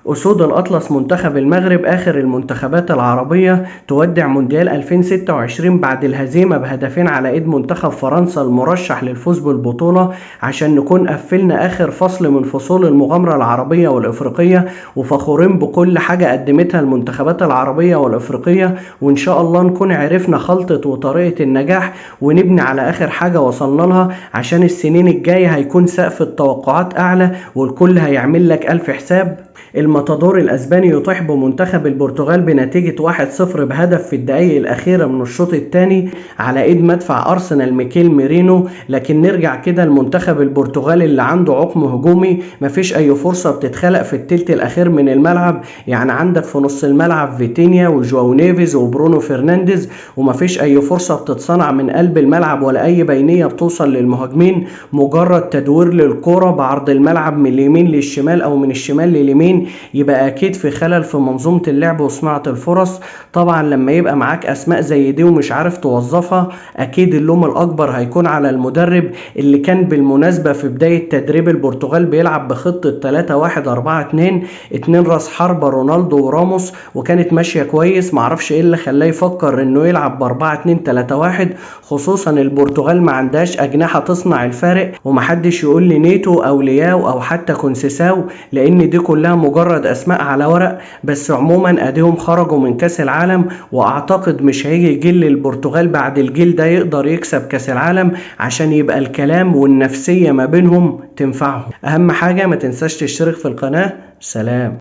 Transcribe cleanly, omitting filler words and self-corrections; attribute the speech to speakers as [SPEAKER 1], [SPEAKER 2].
[SPEAKER 1] أسود الأطلس منتخب المغرب آخر المنتخبات العربية تودع مونديال 2026 بعد الهزيمة بهدفين على إيد منتخب فرنسا المرشح للفوز بالبطولة، عشان نكون قفلنا آخر فصل من فصول المغامرة العربية والإفريقية، وفخورين بكل حاجة قدمتها المنتخبات العربية والإفريقية، وإن شاء الله نكون عرفنا خلطة وطريقة النجاح ونبني على آخر حاجة وصلنا لها، عشان السنين الجاية هيكون سقف التوقعات أعلى والكل هيعمل لك ألف حساب. الماتادور الأسباني يطيح بمنتخب البرتغال بنتيجة 1-0 بهدف في الدقايق الأخيرة من الشوط الثاني على إيد مدفع أرسنال ميكيل ميرينو. لكن نرجع كده لمنتخب البرتغال اللي عنده عقم هجومي، مفيش أي فرصة بتتخلق في التلت الأخير من الملعب، يعني عندك في نص الملعب فيتينيا وجواو نيفيز وبرونو فرنانديز، ومفيش أي فرصة بتتصنع من قلب الملعب ولا أي بينية بتوصل للمهاجمين، مجرد تدوير للكرة بعرض الملعب من اليمين للشمال أو من الشمال لليمين، يبقى اكيد في خلل في منظومة اللعب وصناعة الفرص. طبعا لما يبقى معاك اسماء زي دي ومش عارف توظفها، اكيد اللوم الاكبر هيكون على المدرب اللي كان بالمناسبة في بداية تدريب البرتغال بيلعب بخطة 3-1-4-2، 2 راس حربة رونالدو وراموس، وكانت ماشية كويس. معرفش ايه اللي خلاه يفكر انه يلعب ب4-2-3-1، خصوصا البرتغال ما عندهاش اجنحة تصنع الفارق، ومحدش يقول لي نيتو او لياو او حتى كونسيساو، لان دي كلها مجرد اسماء على ورق. بس عموما اديهم خرجوا من كاس العالم، واعتقد مش هيجي جيل للبرتغال بعد الجيل ده يقدر يكسب كاس العالم، عشان يبقى الكلام والنفسية ما بينهم تنفعهم. اهم حاجة ما تنساش تشترك في القناة. سلام.